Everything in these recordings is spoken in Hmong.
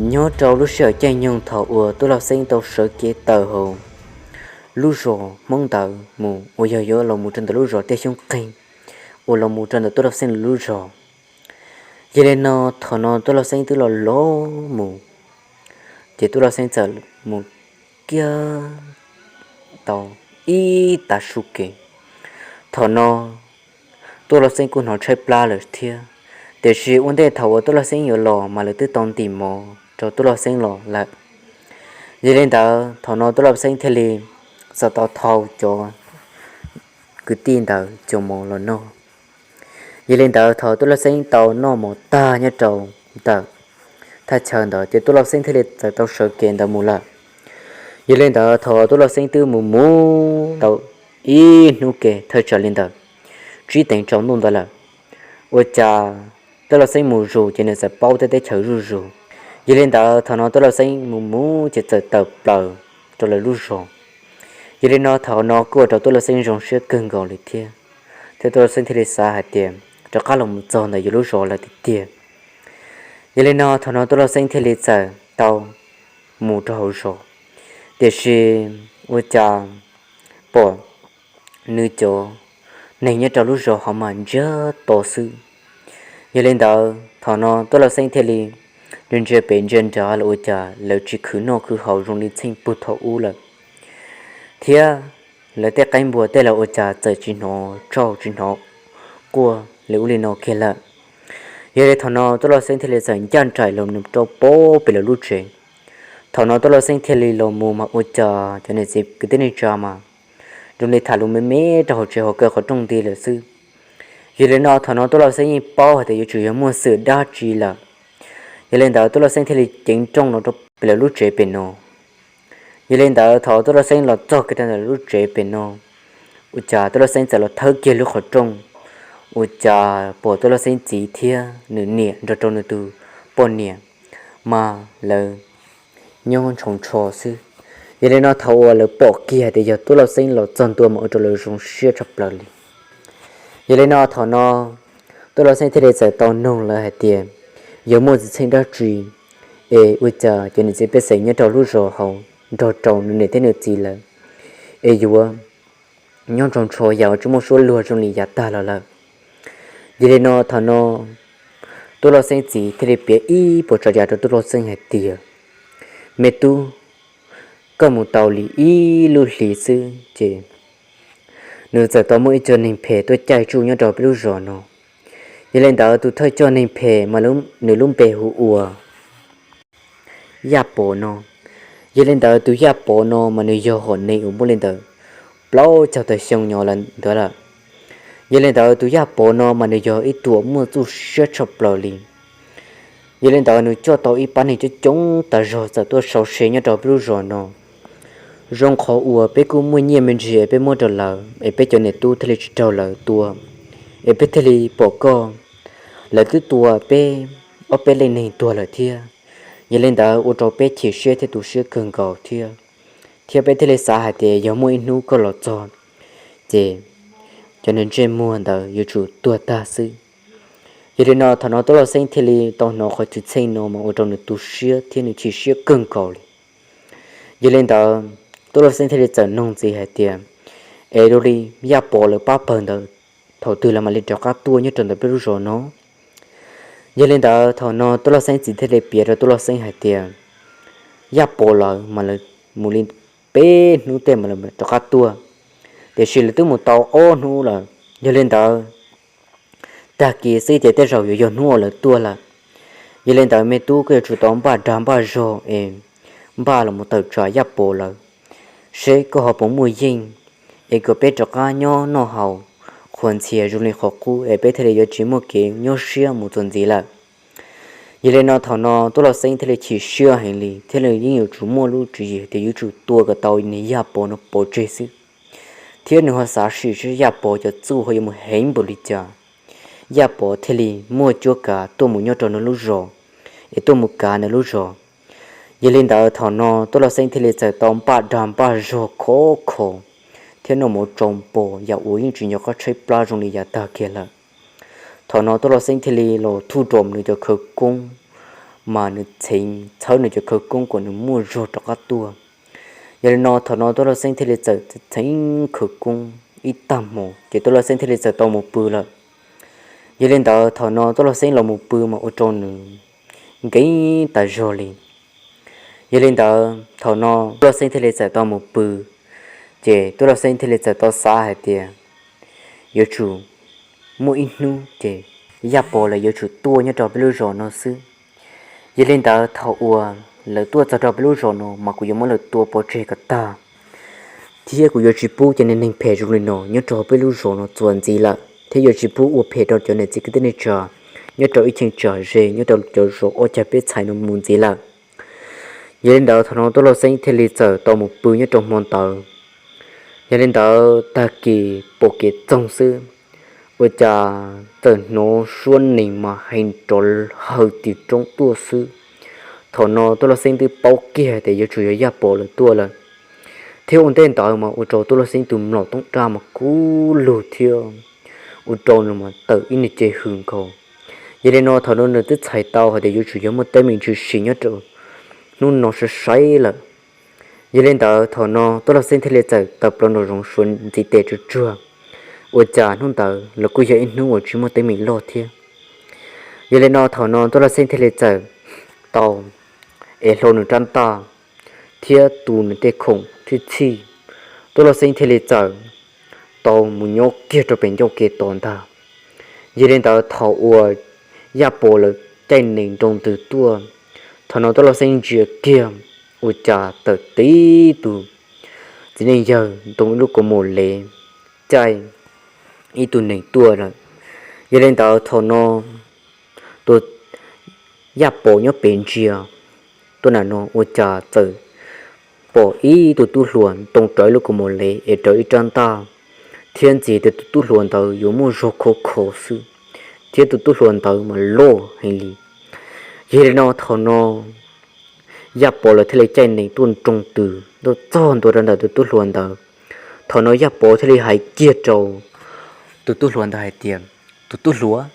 Nyob rau lub sij hawm caij nyoog thaum uas Tub Lauj Xeeb tau sawv kev tawm hauv lub zos Hmoob ntawd mus uas yog yuav los mus rau ntawm lub zos Tiaj Xyoob Qeeg uas los mus rau ntawm Tub Lauj Xeeb lub zos. Yog li no thaum no Tub Lauj Xeeb twb los los mus, ces Tub Lauj Xeeb txawm mus kiag tau ib tav su kev. Thaum no Tub Lauj Xeeb kuj hnov tshaib plab lawm thiab, tiam sis ua ntej thaum uas Tub Lauj Xeeb yuav los mas lawv twb tau ntim mov rau Tub Lauj Xeeb los lawm. Yog li ntawd thaum no Tub Lauj Xeeb thiaj li txawm tau thau cov kwv tij ntawd cov mov los noj. Yog li ntawd thaum Tub Lauj Xeeb tau noj mov tag nyob rau ntawm thaj chaw ntawd ces Tub Lauj Xeeb thiaj li txawm tau sawv kev ntawd mus lawm. Yog li ntawd thaum Tub Lauj Xeeb twb mus mus tau ib hnub ke thawj tsam li ntawd, tsib teev tsaus ntuj ntawd lawm, ua cas Tub Lauj Xeeb mus zus ces nws txawm paub tej teb chaws zuj zus. Yog li ntawd thaum no Tub Lauj Xeeb mus mus ces txawm tawm plaws rau lawv lub zos. Yog li no thaum no kuj ua rau Tub Lauj Xeeb zoo siab kawg nkaus li thiab, thiab Tub Lauj Xeeb thiaj li xav hais tias rov qab los mus txog ntawm yus lub zos lawm tiag tiag. Yog li no thaum no Tub Lauj Xeeb thiaj li txawm tau mus rau hauv zos, tiam sis ua cas pom nws cov neeg nyob rau lub zos hauv mas ntsiag to xwb. Yog li ntawd thaum no Tub Lauj Xeeb thiaj li ntsia pem ntsia nrad los ua cas lawv tsis khwv noj khwv haus zoo li txheej puag thaum ub lawm, thiab lawv tej qaib npua tej los ua cas txawm tsis hnov tsauj tsis hnov quaj li ub li no kiag lawm. Yog li thaum no Tub Lauj Xeeb thiaj li txawm ncaj nraim los rau pem lawv lub tsev. Thaum no Tub Lauj Xeeb thiaj li los mus mas ua cas cov niam txiv kwv tij neej tsa mas zoo li tham lus me me rau hauv tsev hauv kaw qhov rooj nti lawm xwb. Yog li no thaum no Tub Lauj Xeeb yeej paub hais tias yuav tsum yog muaj xwm dab tsi lawm. Yog li ntawd Tub Lauj Xeeb thiaj li ceev rooj los rau pem lawv lub tsev pem no. Yog li ntawd thaum Tub Lauj Xeeb los txog kiag rau ntawm lub tsev pem no, ua cas Tub Lauj Xeeb txawm los thawb kiag lub qhov rooj, ua cas pom Tub Lauj Xeeb txiv thiab nws niam nrog rau nws tus poj niam mas lawv nyob ntshoo ntsho xwb. Yog li no thaum uas lawv pom kiag tias yog Tub Lauj Xeeb los txog ntua mas ua rau lawv zoo siab tshaj plaws li. Yog li no thaum no Tub Lauj Xeeb thiaj li txawm tau noog lawv hais tias yog muaj txwv txheej dab tsi es ua cas cov niam txiv pej xeem nyob rau lub zos hauv nrog rau nws niam thiab nws txiv lawv es yuav nyob ntshoo ntsho yam uas tsis muaj suab luag zoo li yav tag los lawm. Yog li no thaum no Tub Lauj Xeeb txiv thiaj li piav ib puas tsav yam rau Tub Lauj Xeeb hais tias, me tub, koj mus tau li ib lub hlis xwb ces nws txawm tau muaj ib co neeg phem tuaj caij tsuj nyob rau peb lub zos no. Yog li ntawd tus thawj coj neeg phem mas nws lub npe hu ua Yaj Pov no. Yog li ntawd tus Yaj Pov no mas nws yog hom neeg uas muaj li ntawd plaub caug tawm xyoo nyob ntawd lawm. Yog li ntawd tus Yaj Pov no mas nws yog ib tug muaj txuj siab tshaj plaws li. Yog li ntawd nws coj tau ib pab neeg coob coob tas zog txawm tuaj sau se nyob rau peb lub zos no. Zoo qhov uas peb kuj muaj nyiaj me ntsis es peb muab rau lawv es peb cov niam tub thiaj li tsis raug lawv tua, es peb thiaj li pom koj, lawv twb tua peb ob peb leej neeg tuag lawm thiab. Yog li ntawd ua rau peb chim siab thiab tu siab kawg nkaus thiab, thiab peb thiaj li xav hais tias yog muaj ib hnub koj los txog ces cov neeg ntsej muag ntawd yuav tsum tuag tag xwb. Yog li no thaum no Tub Lauj Xeeb thiaj li tau hnov qhov txwv txheej no mas ua rau nws tu siab thiab nws chim siab kawg nkaus li. Yog li ntawd Tub Lauj Xeeb thiaj li txawm noog txiv hais tias, es dua li Yaj Pov lawv pab pawg ntawd thaum twg lawv mam li rov qab tuaj nyob rau ntawm peb lub zos no? Yog li ntawd thaum no Tub Lauj Xeeb txiv thiaj li piav rau Tub Lauj Xeeb hais tias, Yaj Pov lawv mas lawv mus li peb hnub tej mas lawv rov qab tuaj, tiam sis lawv twb mus tau ob hnub lawm. Yog li ntawd tag kis xwb ces tej zaum yuav yog hnub uas lawv tuaj lawm. Yog li ntawd me tub, koj yuav tsum tau npaj dag npaj zog es npaj los mus tawm tsam Yaj Pov lawv, seb koj ho puas muaj yeej es kom peb rov qab nyob noj haus qhuas ntxhias zoo li qhov qub es peb thiaj li yuav tsis muaj kev nyuaj siab mus txuas ntxiv lawm. Yog li no thaum no Tub Lauj Xeeb thiaj li chim siab heev li thiab nws yeej yuav tsum muaj lub tswv yim tias yuav tsum tua kom tau niag Yaj Pov no pov tseg xwb, thiab nws ho xav sim seb Yaj Pov cov txuj ho yuav mus heev npaum li cas. Yaj Pov thiaj li muaj cuab kav tuaj mus nyob rau nws lub zos, es tuaj mus kav nws lub zos. Yog li ntawd thaum no Tub Lauj Xeeb thiaj li txawm tau npaj dag npaj zog khov kho thiab noj mov tsau npo yam uas yeej tsis nco qab tshaib plab zoo li yav tag kiag lawm. Thaum no Tub Lauj Xeeb thiaj li los thuj rom nws cov khawv koob mas nws txheev txhawb nws cov khawv koob kom nws muaj zog rov qab tuaj. Yog li no thaum no Tub Lauj Xeeb thiaj li txawm txheev khawv koob ib tag hmo ces Tub Lauj Xeeb thiaj li txawm tau mus pw lawm. Yog li ntawd thaum no Tub Lauj Xeeb los mus pw mas ua rau nws nkees tas zog li. Yog li ntawd thaum no Tub Lauj Xeeb thiaj li txawm tau mus pw, ces Tub Lauj Xeeb thiaj li txawm tau xav hais tias yuav tsum muaj ib hnub ces Yaj Pov lawv yuav tsum tuaj nyob rau peb lub zos no xwb. Yog li ntawd thaum uas lawv tuaj txog rau peb lub zos no mas kuv yuav muab lawv tua pov tseg kom tag, thiab kuv yuav tsis pub cov neeg phem zoo li no nyob rau peb lub zos no txuas ntxiv lawm, thiab yuav tsis pub ua phem rau cov niam txiv kwv tij neej tsa nyob rau ib cheeb tsam ze nyob rau cov zos ob cag peb txhais no mus ntxiv lawm. Yog li ntawd thaum no Tub Lauj Xeeb thiaj li txawm tau mus pw nyob rau hmo ntawd. Yog li ntawd tag kis pom kev txoog xwb, ua cas txawm hnov suab nees mas heev rov hawm tim roob tuaj xwb. Thaum no Tub Lauj Xeeb twb paub kiag tias yuav tsum yog Yaj Pov lawv tuaj lawm, thiab ua ntej ntawd mas ua rau Tub Lauj Xeeb tus mlom tooj daj mas kub lug thiab ua rau nws mas tawm ib niag ce hws nkaus. Yog li no thaum no nws twb txhais tau hais tias yuav tsum yog muaj teeb meem tshwm sim nyob rau hnub no sai sai lawm. Yog li ntawd thaum no Tub Lauj Xeeb thiaj li txawm tawm plaws nraum zoov suav ntxiv tes tsuag tsuag, ua cas hnub ntawd los kuj yog ib hnub uas tsis muaj teeb meem loj thiab. Yog li no thaum no Tub Lauj Xeeb thiaj li txawm tau ev hlo nws rab ntaj thiab tu nws tej khoom txhij txhij, Tub Lauj Xeeb thiaj li txawm tau mus nyob kiag rau pem ncauj ke tod ntag. Yog li ntawd thaum uas Yaj Pov lawv caij nees nroo ntws tuaj, thaum no Tub Lauj Xeeb ntsia kiag ua cas tawm tib tug txiv neej yawg ntoo ib lub kaus mom lev caij ib tug nees tuaj lawm. Yog li ntawd thaum no tus Yaj Pov nyob pem ntsia tuaj na no ua cas txawm pom ib tug tub hluas ntoo rawv ib lub kaus mom lev es rawv ib rab ntaj, thiab ntxiv tias tus tub hluas ntawd yuav muaj zog khov kho xwb, thiab tus tub hluas ntawd mas loj heev li. Yog li no thaum no Yaj Pov lawv thiaj li caij nees tuaj nroo ntws tuaj txog ntua rau ntawm tus tub hluas ntawd. Thaum no Yaj Pov thiaj li hais kiag rau tus tub hluas ntawd hais tias, tus tub hluas,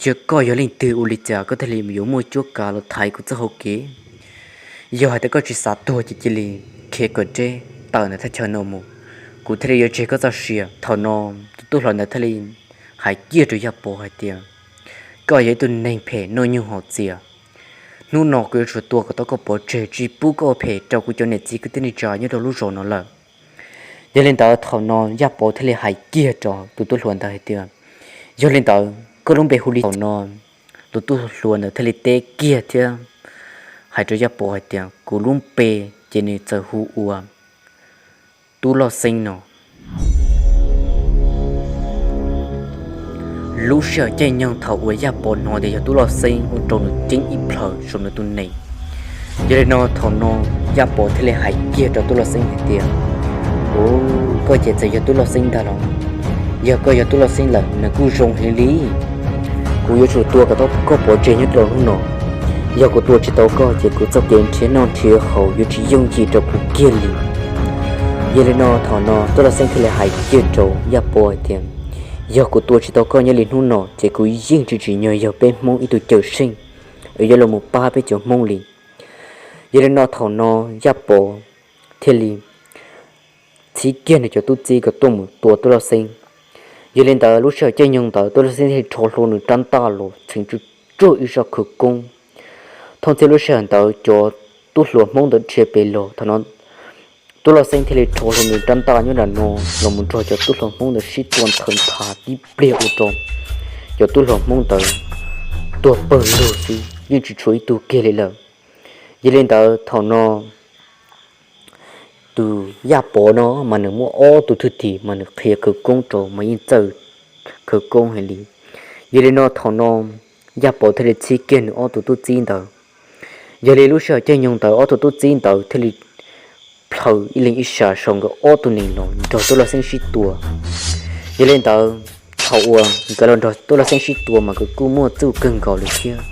yog koj yog leej twg ua li cas koj thiaj li yuav muaj cuab kav los thaiv kuv txoj hau kev? Yog hais tias koj tsis xav tuag ces cia li khiav kom deb tawm ntawm thaj chaw no mus, kuv thiaj li yuav tseg koj txoj sia. Thaum no tus tub hluas ntawd thiaj li hais kiag rau Yaj Pov hais tias, koj yog ib tug neeg phem noj nyoog haus txias, hnub no kuv yuav tsum tua kom tau koj pov tseg, tsis pub koj ua phem rau kuv cov niam txiv kwv tij neej tsa nyob rau lub zos no lawm. Yog li ntawd thaum no Yaj Pov thiaj li hais kiag rau tus tub hluas ntawd hais tias, yog li ntawd koj lub npe hu li? Thaum no tus tub hluas ntawd thiaj li teb kiag thiab hais rau Yaj Pov hais tias, kuv lub npe ces nws txawm hu ua Tub Lauj Xeeb no. Lub sij hawm caij nyoog thaum uas Yaj Pov hnov tias yog Tub Lauj Xeeb ua rau nws ceeb ib plhaws saum nws tus nees. Yog li no thaum no Yaj Pov thiaj li hais kiag rau Tub Lauj Xeeb hais tias, u, koj ces txawm yog Tub Lauj Xeeb ntag los? Yog koj yog Tub Lauj Xeeb lawm nws kuj zoo heev li. Kuv yuav tsum tua kom tau koj pov tseg nyob rau hnub no. Yog kuv tua tsis tau koj ces kuv txoj kev nrhiav noj nrhiav haus yuav tsis yooj yim rau kuv kiag li. Yog li no thaum no Tub Lauj Xeeb thiaj li hais kiag rau Yaj Pov hais tias, yog kuv tua tsis tau koj nyob li hnub no ces kuv yeej tsis tsim nyog yog peb Hmoob ib tug cawm seej uas yuav los mus pab peb cov Hmoob li. Yog li no thaum no Yaj Pov thiaj li txhib kiag nws cov tub txib kom tuaj mus tua Tub Lauj Xeeb. Yog li ntawd lub sij hawm caij nyoog ntawd Tub Lauj Xeeb thiaj li rho hlua nws rab ntaj los txheev tsuj tsuag ib zaj khawv koob. Thooj txhij lub sij hawm ntawd cov tub hluas Hmoob ntawd dhia pem los, thaum no Tub Lauj Xeeb thiaj li rho hlua nws rab ntaj nyob nram no los mus nrog cov tub hluas Hmoob ntawd sib tua nthawv nthav tib pliag ua rau cov tub hluas Hmoob ntawd tuag pawg lug xwb, yeej tsis tshuav ib tug kiag li lawm. Yog li ntawd thaum no tus Yaj Pov no mas nws muaj ob tug thwj tim mas nws qhia khawv koob rau mas yeej txawj khawv koob heev li. Yog li no thaum no Yaj Pov thiaj li txhib kiag nws ob tug tub txib ntawd. Yog li lub sij hawm caij nyoog ntawd ob tug tub txib ntawd thiaj li plhaw ib leeg ib sab saum nkawd ob tug nees los nrog Tub Lauj Xeeb sib tua. Yog li ntawd thaum uas nkawd los nrog Tub Lauj Xeeb sib tua mas nkawd kuj muaj txuj kawg nkaus li thiab.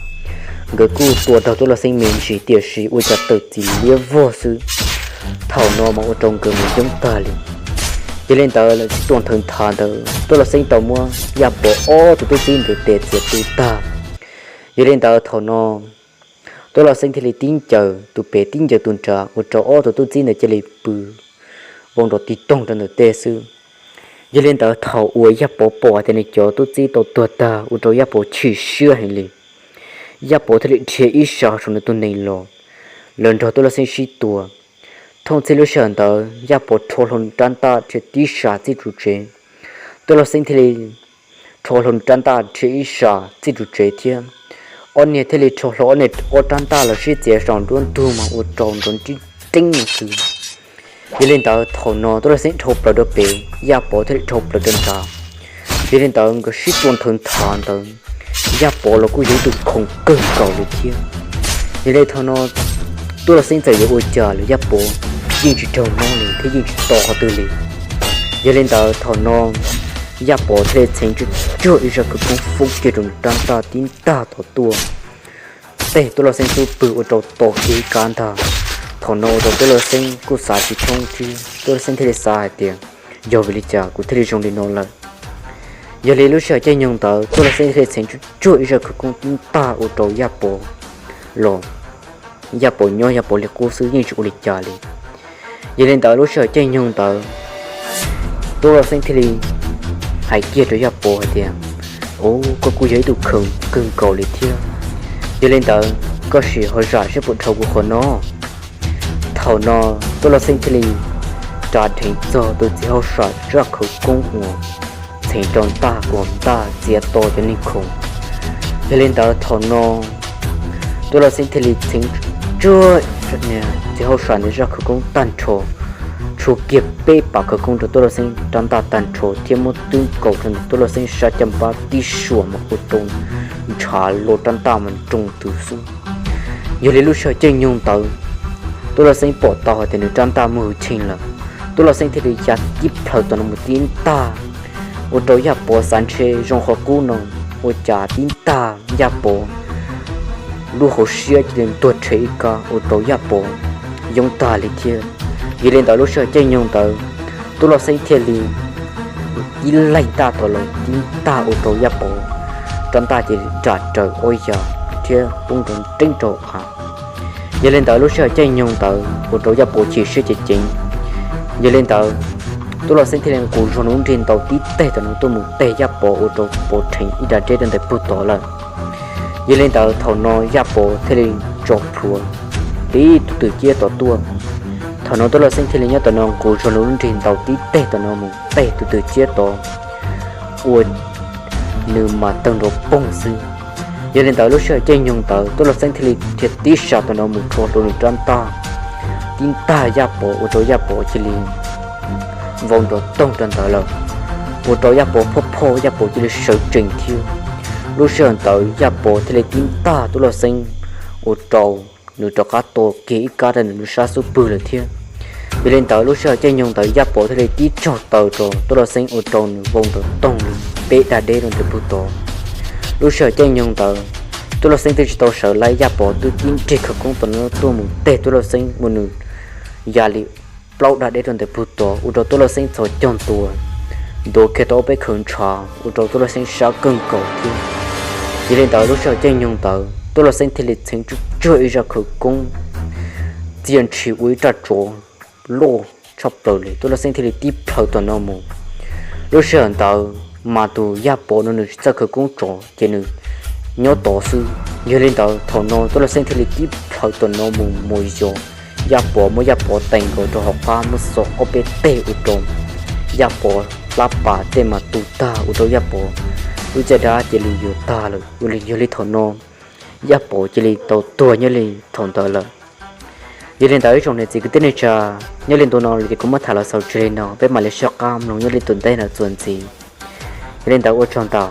Nkawd kuj tua raug Tub Lauj Xeeb me ntsis tiam sis ua cas tawm txiv liab vog xwb. Thaum no mas ua rau nkawd mus yoob tag li. Yog li ntawd lawv sib tua nthawv nthav ntawd Tub Lauj Xeeb tau muab Yaj Pov ob tug tub txib ntawd tes txiav tu tag. Yog li ntawd thaum no Tub Lauj Xeeb thiaj li tib ncaws tus pem tib ncaws tus nrad ua rau ob tug tub txib ntawd cia li pw vau nrov tig toog rau ntawm tej xwb. Yog li ntawd thaum uas Yaj Pov pom tias nws cov tub txib tau tuag tag ua rau Yaj Pov chim siab heev li. Yaj Pov thiaj li dhia ib sab saum nws tus nees los, lawv nrog Tub Lauj Xeeb sib tua. Thooj txhij lub sij hawm ntawd Yaj Pov rho hlo rab ntaj dhia tib sab txij tus tsev. Tub Lauj Xeeb thiaj li rho hlo rab ntaj dhia ib sab txij tus tsev thiab. Ob niag thiaj li rho hlo ob niag ob rab ntaj los sib txiav saum nruab ntug mas ua rau nrov nrib nreeb no xwb. Yog li ntawd thaum no Tub Lauj Xeeb dhau plaws rau pem, Yaj Pov thiaj li dhau plaws rau nrad. Yog li ntawd nkawd sib tua nthawv nthav ntawd, Yaj Pov los kuj yog ib tug khoom kawg nkaus li thiab. Yog li thaum no Tub Lauj Xeeb txawm yuav ua cas los Yaj Pov yeej tsis raug mob li thiab yeej tsis to qhov twg li. Yog li ntawd thaum no Yaj Pov thiaj li txheev tsuj tsuag ib zaj khawv koob foob kiag rau nws rab ntaj tib ntaj tom tuaj, teg Tub Lauj Xeeb xub pwg ua rau to kiag ib kab ntag. Thaum no ua rau Tub Lauj Xeeb kuj xav tsis thoob thiab, Tub Lauj Xeeb thiaj li xav hais tias, yog vim li cas kuv thiaj li zoo li no lawm? Yog li lub sij hawm caij nyoog ntawd Tub Lauj Xeeb thiaj li txheev tsuj tsuag ib zaj khawv koob tib ntaj ua rau Yaj Pov los, Yaj Pov nyob Yaj Pov li qub xwb yeej tsis ua li cas li. Yog li ntawd lub sij hawm caij nyoog ntawd Tub Lauj Xeeb thiaj li hais kiag rau Yaj Pov hais tias, u, koj kuj yog ib tug khoom kawg nkaus li thiab. Yog li ntawd koj sim ho zam seb puas dhau kuv qhov no. Thaum no Tub Lauj Xeeb thiaj li ras dheev txog tus txiv hauj sam zaj khawv koob uas txheev rau ntaj uas ntaj txiav to cov niag khoom. Yog li ntawd thaum no Tub Lauj Xeeb thiaj li txheev tsuag txiv hauj sam ntawd zaj khawv koob tag nrho, tshuav kiag peb pas khawv koob rau Tub Lauj Xeeb rab ntaj tag nrho thiab muab twb nkaus rau ntawm Tub Lauj Xeeb sab caj npab tib suas mas ua rau ntshav lo rab ntaj mas nroo tus xwb. Yog li lub sij hawm caij nyoog ntawd Tub Lauj Xeeb pom tau hais tias nws rab ntaj muaj hwj chim lawm, Tub Lauj Xeeb thiaj li ya tib plhaw tom no mus tib ntaj, ua rau Yaj Pov xav ntshe zoo qhov qub no, ua cas tib ntaj Yaj Pov lub hauv siab cia li ntuag rhe ib kab ua rau Yaj Pov yoob tag li thiab. Yog li ntawd lub sij hawm caij nyoog ntawd Tub Lauj Xeeb thiaj li tib laig ntaj tom los tib ntaj ua rau Yaj Pov rab ntaj cia li ram raws ob yav thiab poob nrov nreeb rau av. Yog li ntawd lub sij hawm caij nyoog ntawd ua rau Yaj Pov chim siab ceev ceev. Yog li ntawd Tub Lauj Xeeb thiaj li nqus zog nws lub nrig ntaus tib teg tom no tuaj mus teg Yaj Pov ua rau Pov rheev ib daim deb rau ntawm puag tod lawm. Yog li ntawd thaum no Yaj Pov thiaj li tso plhuav tib tug twm ciab tod tuaj. Thaum no Tub Lauj Xeeb thiaj li nyob tom no nqus zog nws lub nrig ntaus tib teg tom no mus teg tus twm ciab tod ua nws mas tawg nrov poog xwb. Yog li ntawd lub sij hawm caij nyoog ntawd Tub Lauj Xeeb thiaj li dhia tib sab tom no mus rho hlo nws rab ntaj tib ntaj Yaj Pov ua rau Yaj Pov cia li vau nrov toog rau ntawd lawm, ua rau Yaj Pov phoj phoj Yaj Pov cia li sawv tsees thiab. Lub sij hawm ntawd Yaj Pov thiaj li tib ntaj Tub Lauj Xeeb ua rau nws rov qab to kiag ib kab rau ntawm nws sab xub pwg lawm thiab. Yog li ntawd lub sij hawm caij nyoog ntawd Yaj Pov thiaj li tib tsaug taw rau Tub Lauj Xeeb ua rau nws vau nrov toog li peb dag deb rau ntawm puag tod. Lub sij hawm caij nyoog ntawd Tub Lauj Xeeb twb tsis tau sawv lawm, Yaj Pov twb tib nrig khawv koob tom no tuaj mus teg Tub Lauj Xeeb ua nws ya li plaub dag deb rau ntawm puag tod ua rau Tub Lauj Xeeb txhos caug ntua, ntuav kiag tau ob peb khaws ntshav ua rau Tub Lauj Xeeb sab kawg nkaus thiab. Yog li ntawd lub sij hawm caij nyoog ntawd Tub Lauj Xeeb thiaj li txheev tsuj tsuag ib zaj khawv koob txia ntshis ua ib raj tsov loj tshaj plaws li, Tub Lauj Xeeb thiaj li tib plhaw tom no mus. Lub sij hawm ntawd mas tus Yaj Pov no nws tsis txawj khawv koob tsov ces nws nyob tod xwb. Yog li ntawd thaum no Tub Lauj Xeeb thiaj li tib plhaw tom no mus mus yos Yaj Pov, muab Yaj Pov tes nkaus rau hauv qab muab xo ob peb teg ua rau Yaj Pov plab pas tej mas tu tag ua rau Yaj Pov lub caj dab cia li yuav tag lawm. Yog li thaum no Yaj Pov cia li tau tuag nyob li thaum ntawd lawm. Yog li ntawd ib tsoom niam txiv kwv tij neej tsa, nyob li ntu no los ces kuv muab tham los xaus tseg li no, peb mam li sib qab mloog nyob li tus ntej no txuas ntxiv. Yog li ntawd ua tsaug ntau.